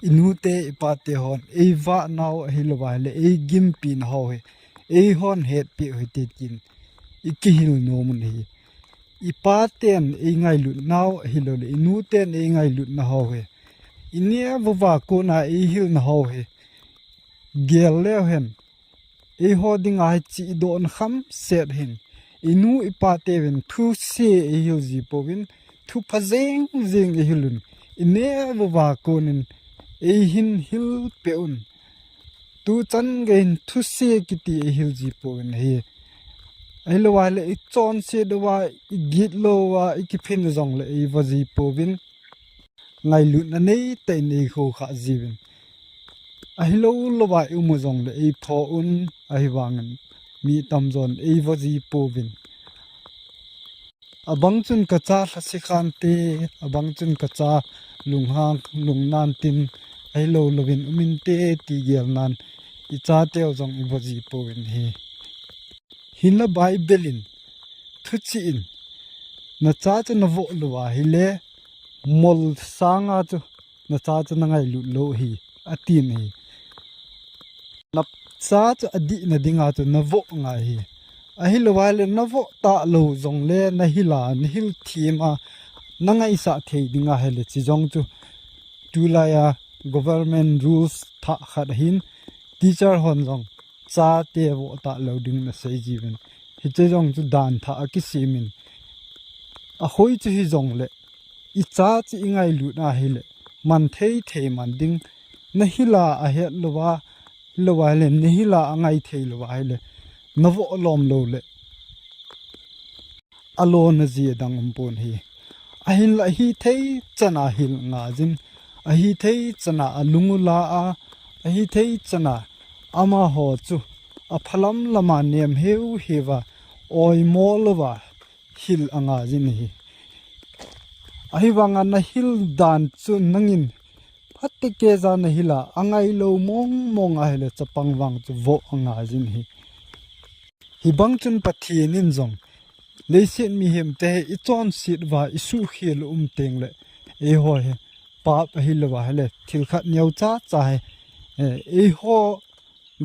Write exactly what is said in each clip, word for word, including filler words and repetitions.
Inute ipate hon eivah nau ahilouva ahile eigimpi nau hi, eihon hetpeh u hite tin ikihil nom un ahi. Ipaten eingailut nau ahilouleh inuten eingailut nau hi, ineh uva kona eihil nau hi gel leu hen, eiho dinga hi chihdohna khamset hin, inu ipateuvin thuse eihil jipouvin, thupha jeng jeng eihil un, ineh uva konin eihin hilpeh un. Tuchan geiyin thuse kiti eihil jipouvin ahi. Ahilouva ahile ichonset uva, igitlou uva, ikiphin jongle eivo jipouvin, ngailutna neitah in eikhoukhah jiuvin. Ahilou louva ium u jongle eipho un, ahivangin mi tamjon eivo jipouvin. Abang chun kacha lhase khante, abang chun kacha lunghang lungnan tin, ahilou louvin uminte ti gelnan ichateu jong ivo jipouvin ahi. Hinla Bible in, thuchih in, nacha chu navoh lou ahile, mol sanga chu nacha chu nangailut lou ahi, atin ahi. Nacha chu adihna dinga chu navoh ngai ahi. Ahilouva ahile navoh talou jongle nahila, nahil thema, nangaisah thei dinga ahile chujong chu tulaiya government rules thah khat ahin, teacher hon jong chate voh talou ding ana sei jiuvin. Hiche jong chu dan thah akisemin, akhoi chu hijongle icha chu ingailut ahile, man thei thei man ding, nahila ahet louva, hilouva ahile nahila angai thei louva ahile, navoh lom loule alona ji adang umpon ahi. Ahinla ahithei chana hil ngaijin, ahithei chana alung u la a, ahithei chana amaho chu aphalam lama nemheu heuva, oimo louva hil angaijin ahi. Ahivanga nahil dan chu nangin phatecha nahila, angailou mong mong ahile chapang vang chu voh angaijin ahi. Hibang chun Pathen in jong leiset mihemte hi ichonset uva isuhkhel u um tengle, eiho hi pap ahilouva ahile thil khat neocha cha hi, eh, eiho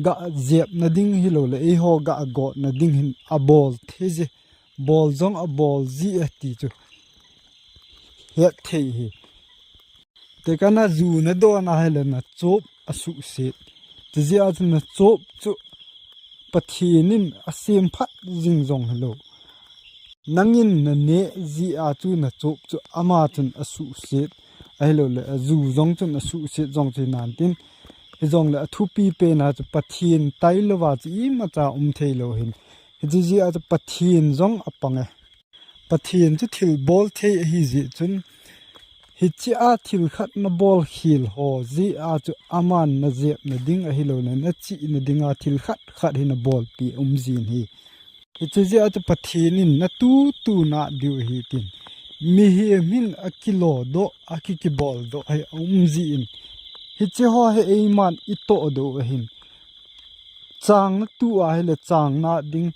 gah jepna ding ahiloule eiho gah gotna ding hin abol thei ji, bol jong abol ji e ti chu hetthei ahi. Tekahna ju nadon ahile nachop asuhset, chujeh a chu nachop chu Pathen in asemphat jing jong hilou, nangin naneh jeh a chu nachop chu ama chun asuhset, ahiloule aju jong chun asuhset jong chu hinantin, hijongle athupi pena chu Pathen tailouva chu imacha um theilou ahin. Hiche jeh a chu Pathen jong apang e. Pathen chu thilbol thei ahijeh chun, hichea thil khat nabolkhel ho jeh a chu aman najepna ding ahiloule nachihna dinga thil khat khat hi nabolpeh umjin ahi. Hiche jeh a chu Pathen in natutu nah diu ahi tin, mihem hin akilodoh, akikiboldoh hi aumjin, hicheho hi eiman itohdoh u ahin. Chang natu ahile chang nah ding,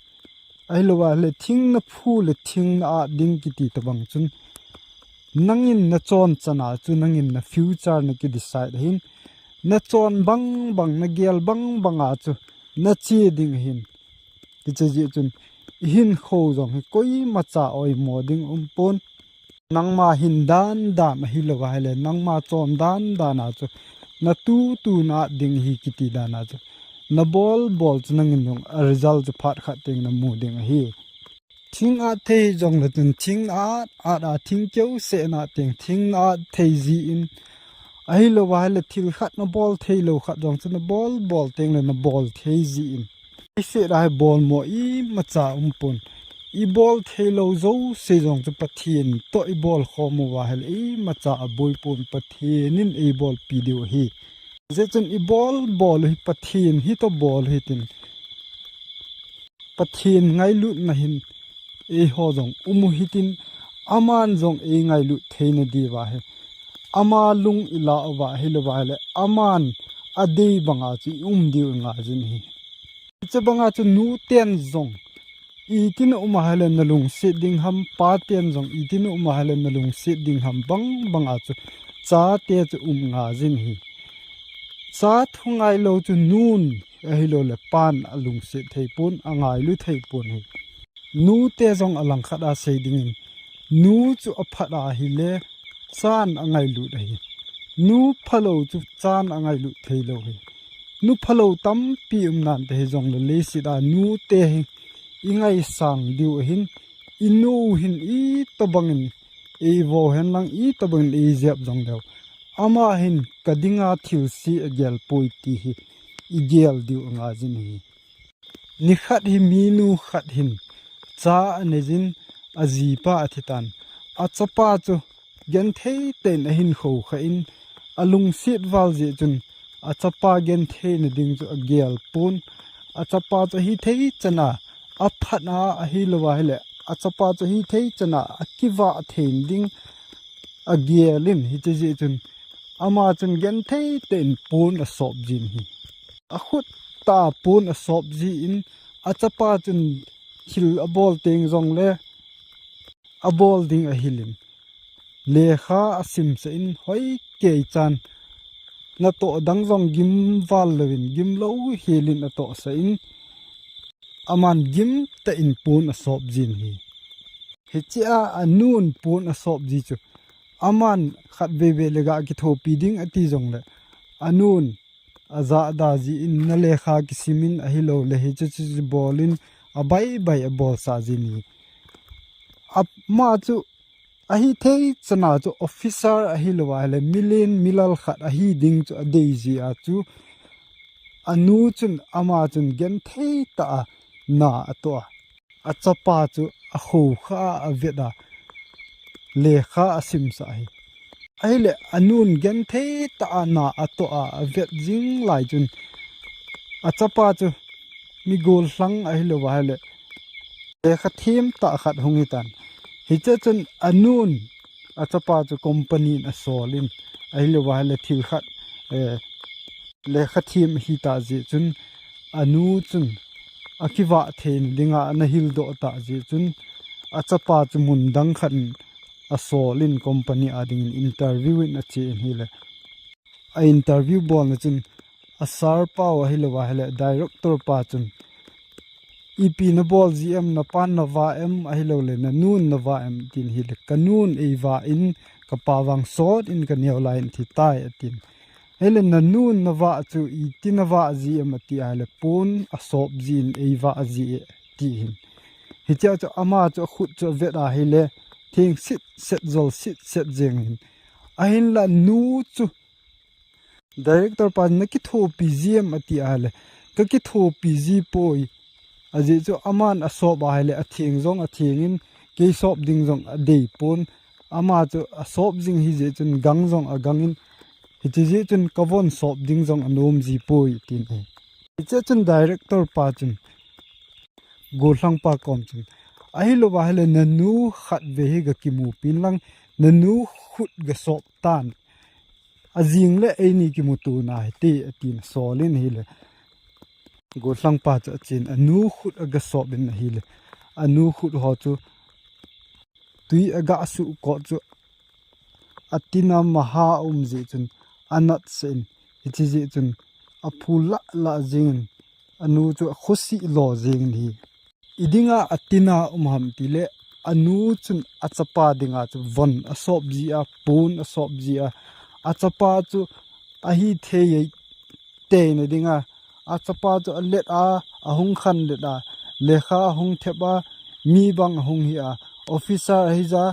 ahilouva ahile thing naphu le thing na-at ding kiti tobang chun, nangin nachon chana chu nangin na future naki decide ahin, nachon bang bang, nagel bang banga chu nache ding ahin. Hiche jeh chun ihinkho jong hi koimacha oimo ding umpon. Nangma hin dan dan ahilouva ahile nangma chon dan dana chu natutu nah ding ahi kiti dana chu nabol bol chu nangin jong aresult chu phat khat teng namu ding ahi. Thing at thei hijongle chun thing na-at at a thing keuseh nah teng thing na-at thei jin, ahilouva ahile thil khat nabol theilou khat jong chu nabol bol tengle nabol thei jin, leiset a hi bolmo imacha umpon. Ibol theilou jouse jong chu Pathen toh ibol khom uva ahile imacha aboipon, Pathen in eibolpi diu ahi. Hijeh chun ibol bol u hi Pathen hitoh bol u hitin, Pathen ngailutna hin eiho jong um u hitin, aman jong eingailut theina diuva hi ama lung ilah uva ahilouva ahile aman adei banga chu ium diu ingaijin ahi. Hiche banga chu nuten jong itin um ahile nalungset ding ham, paten jong itin um ahile nalungset ding ham bang banga chu chate chu um ngaijin ahi. Cha thu ngai lou chu nun ahilou le pan alungset thei pon, angailu thei pon hi. Nute jong alangkhat a sei dingin, nu chu aphat ahile chan angailut ahi. Nu phalou chu chan angailut thei lou hi. Nu phalou tampi um nante hijongle leiset a nute hi ingaisang diu ahin, inu hin itobangin eivo henlang, itobangin eijep jongleu, ama hin kadinga thilse agel poi ti hi igel diu angaijin ahi. Nikhat hi minu khat hin cha aneijin, ajipa athitan. Achapa chu genthei tah in ahin khoukha in, alungset val jeh chun achapa gentheina ding chu agel pon. Achapa chu hithei chana aphat a ahilou ahile, achapa chu hithei chana akivah thei ding agel in, hiche jeh chun ama chun genthei tah in pon asop jin ahi. Akhut tah a pon asop jin, achapa chun thil abol teng jongle abol ding ahilin, lekha asimsah in, hoikei chan natoh dang jong gim val louvin, gimlou helin atohsah in, aman gimtah in pon asop jin ahi. Hichea anun pon asop ji chu, aman khatvei vei le ga kithopi ding ati jongle, anun ajahda jin, na lekha kisimin ahilou le hiche chu bolin, abaibai abolsah jin ahi. Ama chu ahithei chana chu officer ahilou ahile, milen milal khat ahi ding chu adei jeh a chu, anu chun, ama chun genthei tah a na atoh a, achapa chu akhoukha a avet a, lekha asimsah ahi. Ahile anun genthei tah a na atoh a, avet jing lai chun, achapa chu mi gollhang ahilou ahile, lekha them tah khat hung hitan. Hiche chun anun achapa chu company in asolin, ahilou ahile thil khat, eh, lekha them ahitah jeh chun, anu chun akivah theina dinga ana hildoh tah jeh chun, achapa chu mun dang khat in asolin, company a dingin interview in achen ahile, a interview bolna chun, a sir pau ahilou ahile director pa chun, ipi nabol ji em, napan navah em, ahilou le nanun navah em, tin ahile, kanun eivah in, kapa vang sot in kaneo lai in thitai, atin. Ahile nanun navah chu iti navah ji em ati ahile, pon asop jin eivah ji e, ati hin. Hichea chu ama chu akhut chu avet ahile, theng sitset, jol sitset jeng hin. Ahinla nu chu director pan nakithopi ji em ati ahile, kakithopi ji poi. Ajeh chu aman asop ahile, atheng jong atheng in, kei sop ding jong adei pon. Ama chu asop jing hijeh chun gang jong agang in, hiche jeh chun kavon sop ding jong anom ji poi, tin ahi. Hiche chun director pa chun gollhang pa kom chun, ahilou ahile nanu khatvei hi gakimupin lang, nanu khut gasop tan. Ajing le eini kimuto nahite, atin asolin ahile, gollhang pa chu achen, anu khut agasop in ahile, anu khut ho chu tui agasuh kot chu atina maha aum jeh chun anatsah in, hiche jeh chun aphul lah lah jengin, anu chu akhosih lo jengin ahi. Idinga atina um ham tile, anu chun achapa dinga chu von asop ji a, pon asop ji a, achapa chu ahithei teina dinga, achapa chu alet a, ahung khanlet a, lekha ahung thep a, mi bang ahung hi a, officer ahija,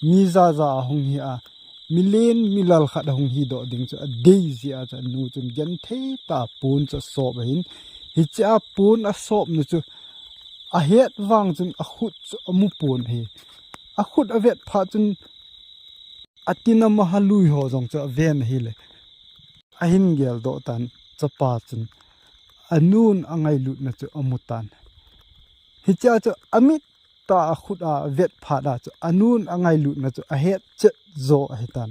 mi jaja ahung hi a, milen milal khat ahung hidoh ding chu adei jeh a chu anu chun genthei tah a pon chu asop ahin. Hichea pon asopna chu ahet vang chun akhut chu amu pon ahi. Akhut avet phat chun atina maha lui ho jong chu aven ahile, ahin geldoh tan, chapa chun anun angailutna chu amu tan. Hichea chu amit tah a akhut avet phat a chu anun angailutna chu ahet chet jo ahitan.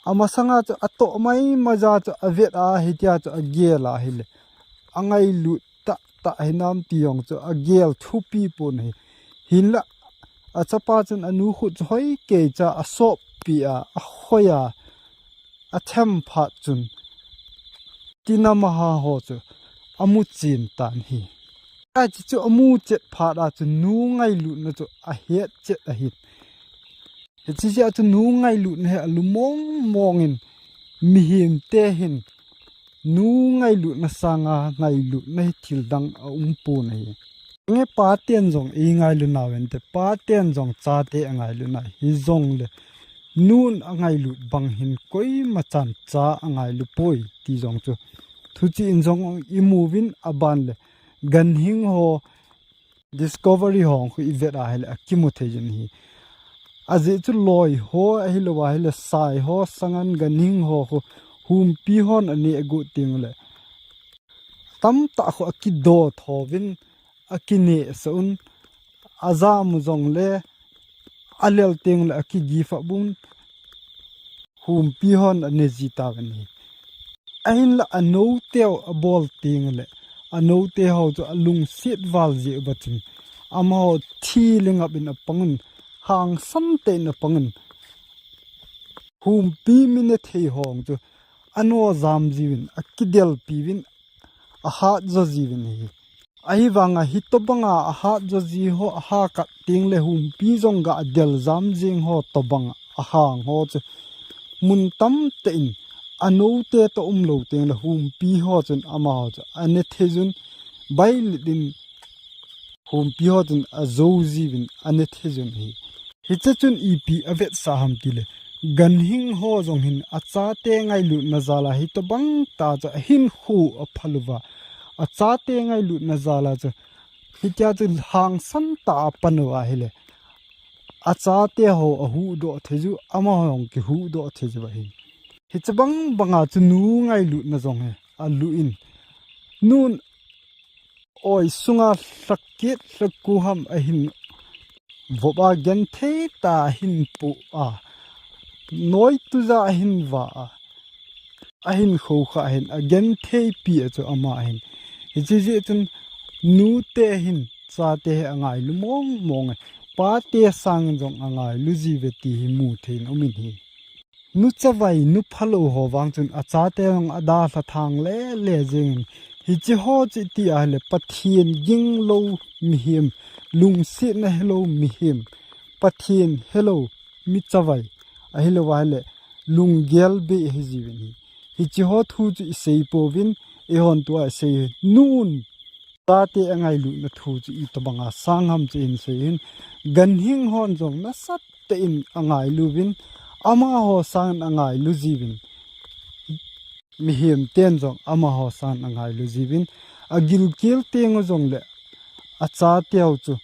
Amasanga chu atoh maimai ja chu avet a, hitia chu agel ahile, angailut tahtah hinam ti jong chu agel thupi pon ahi. Hinla achapa chun anu khut chu hoikei cha asoppi a, akhoi a, athem phat chun tinamaha ho chu amu chen tan ahi. Ahi chu amu chet phat a chu nu ngailutna chu ahet chet ahi. Hiche jeh a chu nu ngailutna hi alumong mong in, mihem te hin nu ngailutna sanga ngailutna hi thil dang aumpon ahi. Nge pa ten jong eingailu nauvinte, pa ten jong chate angailu nai, hijongle nun angailut bang hin koima chan cha angailu poi ti jong chu thuchih in jong imuvin, aban le ganhing ho Discovery ho khu ivet a ahile akimu thei jin ahi. Ajeh chu loi ho ahilou ahile sai ho, sangan ganhing ho khu humpi hon aneh agot teng le tamtah khu akido tho uvin, akineh sah un, ajam u jongle alel teng le akigifap un, humpi hon ane ji tauvin ahi. Ahinla anouteu abol teng le anoute ho chu alungset val jeh uva chun amaho thi le ngap in apang un, hangsan tah in apang un. Humpi mi ne thei ho chu ano jam jiuvin, akidelpi uvin, ahat jo jiuvin ahi. Ahivanga hitobanga ahat jo ji ho, aha kat teng le humpi jong ga del jam jeng ho tobang ahang ho chu mun tamtah in anoute toh umlou teng le humpi ho chun amaho chu ane thei jun, bailit in humpi ho chun ajo jiuvin ane thei jun ahi. Hiche chun ipi avetsah ham tile, ganhing ho jong hin achate ngailutna jal a hitobang tah chu ahinkho aphal uva, achate ngailutna jal a chu hitia chu hangsan tah a apan uva ahile, achate ho ahuhdoh thei jiu, amaho jong kihuhdoh thei jiu ahi. Hiche bang banga chu nu ngailutna jong hi alu in, nun oi sunga lhakit lhaku ham ahin vop a, genthei tah a ahin pu a, noi tuja ahin va a, ahin khoukhah ahin, agentheipi a chu ama ahin. Hiche jeh chun nute hin chate hi angailu mong mong e, pate sangin jong angailu jiuve ti hi mu thei in um in ahi. Nu chavai, nu phalou ho vang chun achate jong adalha thang lele jengin, hiche ho chu iti ahile Pathen ginglou mihem, lungsetna helou mihem, Pathen helou mi chavai, ahilou ahile lunggel bei ahi jiuvin ahi. Hiche ho thu chu isei pouvin, eihon tua isei hi, nun chate angailutna thu chu itobanga sang ham chu hin sei hin, ganhing hon jong nasatah in angailu uvin, amaho sangin angailu jiuvin, mihem ten jong amaho sangin angailu jiuvin, agilkel teng u jongle achateu chu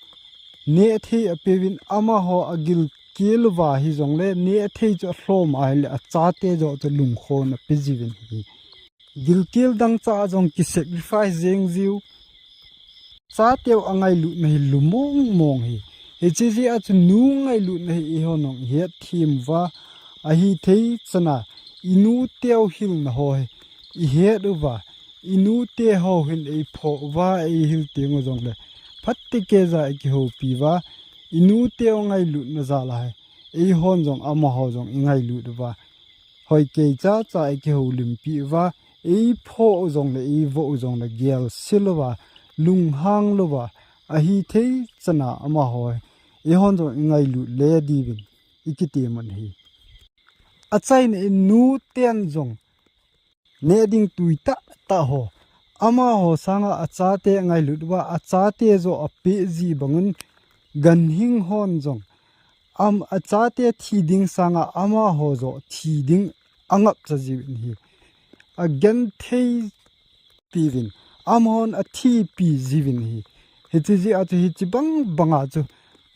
neh thei apeuvin, amaho agilkel uva hijongle neh thei chu alhom ahile achate joh chu lungkhon ape jiuvin ahi. Gilkel dangchah a jong ki sacrifice jeng jiu. Chateu angailutna hi lu mong mong ahi. Hiche jeh a chu nu ngailutna hi eihon jong ihet them uva, ahithei chana inuteu hilna ho hi ihet uva, inute ho hin eiphoh uva, eihil teng u jongle phatecha ikihoupi uva, inuteu ngailutna jal a hi eihon jong amaho jong ingailut uva, hoikei chacha ikihoulimpi uva, eiphoh u jongle eivoh u jongle gelsil louva, lunghang louva, ahithei chana amaho eihon jong ingailut le diuvin ikitem un ahi. Achaina in nuten jong neh ding tui tahtah ho, amaho sanga achate angailut uva, achate joh apeh ji bangun, ganhing hon jong am, achate thi ding sanga amaho joh thi ding angapcha jiuvin ahi. Agentheipi uvin, amahon athipi jiuvin ahi. Hiche jeh a chu hiche bang banga chu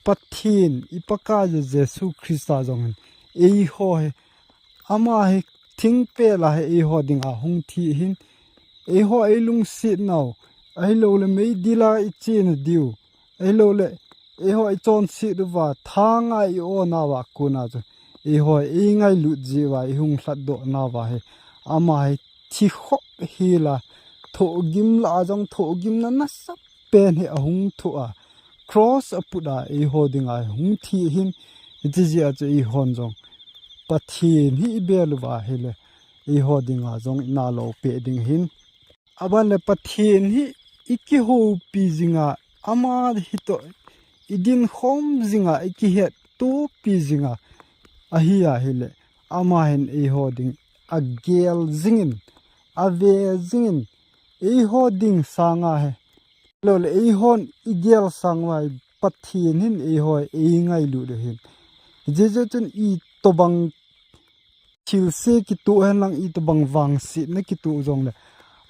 Pathen i Pakaiyu Jesu Christa jong hin eiho hi, ama hi thingpel a hi eiho dinga hung thi ahin, eiho eilungset nau, ahiloule meidil a ichena diu, ahiloule eiho ichonset uva, thanga i-o nauva kona chu eiho eingailut jeh uva, ihung lhatdoh nauva hi, ama hi thikhop hel a, thohgim lah a jong thohgimna nasatah pen hi ahung thoh a, cross aput a eiho dinga hung thi ahin, hiche jeh a chu eihon jong Pathen hi ibel uva ahile, eiho dinga jong ina lou peh ding hin. Aban le Pathen hi i kihoupi jinga, ama hitoh i dinkhom jinga, i kihettopi jinga ahi ahile, ama hin eiho ding agel jingin, ave jingin, eiho ding sanga hi, lole eihon i gel sanga hi Pathen hin eiho eingailut u hin. Hijeh chun itobang thilse kitoh henlang, itobang vangsetna kitoh jongle,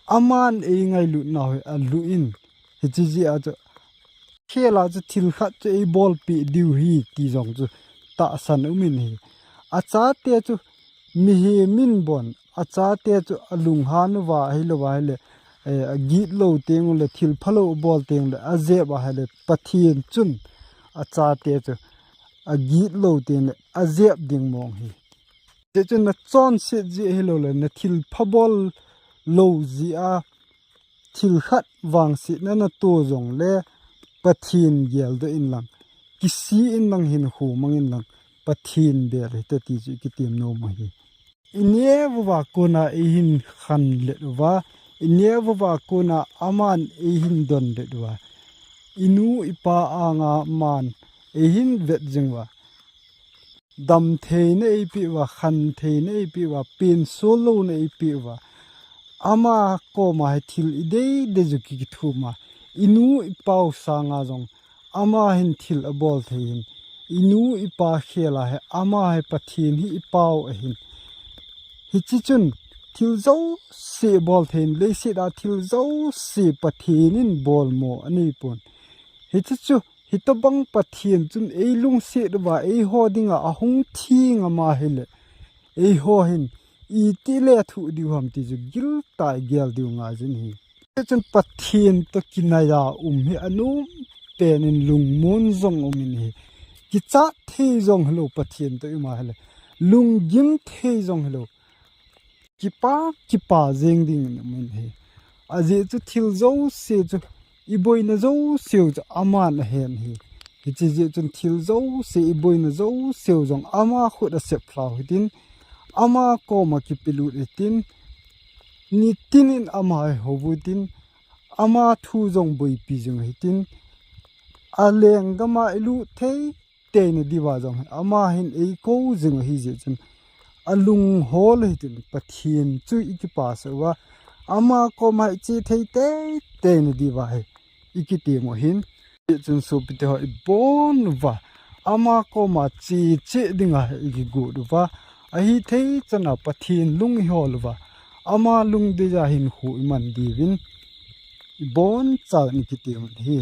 aman eingailut nau hi aluh in. Hiche jeh a chu, khel a chu thil khat chu eibolpeh diu hi ti jong chu tahsan umin ahi. Achate chu mihem in bon, achate chu alunghan uva ahilouva ahile, eh, agitlou teng ule, thil phalou abol teng ule, ajep ahile, Pathen chun achate chu agitlou teng le ajep ding mong ahi. Hiche chun nachonset jeh ahiloule, nathil pha bol lou jeh a, thil khat vangsetna nato jongle, Pathen geldoh inlang, kisih inlang, hinkho mang inlang, Pathen bel hite ti chu i kitem nom u ahi. I neo uva kona eihin khanlet uva, i neo uva kona aman eihin donlet uva, i nu i pa anga aman eihin vet jing uva, damtheina eipeh uva, khantheina eipeh uva, pensollouna eipeh uva, ama koma hi thil ideidei chu ki, kithum a, i nu i pau sanga jong ama hin thil abol thei hin, i nu i pa khel a hi ama hi Pathen hi i pau ahin. Hiche chun thil jouse bol thei in, leiset a thil jouse Pathen in bolmo anei pon. Hiche chu, hitobang Pathen chun eilungset uva, eiho dinga ahung thi ngam ahile, eiho hin itile thuh diu ham ti chu giltah a igel diu ngai jin ahi. Hichun Pathen toh kinaiya um hi anom pen in lungmon jong um in ahi. Kichat thei jong hilou Pathen toh i um ahile, lunggim thei jong hilou, kipa, kipa jeng ding in um in ahi. Ajeh chu thil jouse chu, i boina jouseu chu aman ahen ahi. Hiche jeh chun thil jouse, i boina jouseu jong ama khut a seplhau hitin, ama koma kipelut hitin, nitin in ama hi hou hitin, ama thu jong boipi jing hitin, alenggam a i lut thei teina diuva jong hi ama hin eikou jing ahi jeh chun, alunghol hitin, Pathen chu i kipasah uva, ama koma i che thei teitei na diuva hi i kitem u ahin. Hijeh chun sopite ho, i bon uva, ama koma che cheh dinga hi i kigot uva, ahithei chana Pathen lung i hol uva, ama lungdei a hinkho i man diuvin i boncha in i kitem u ahi.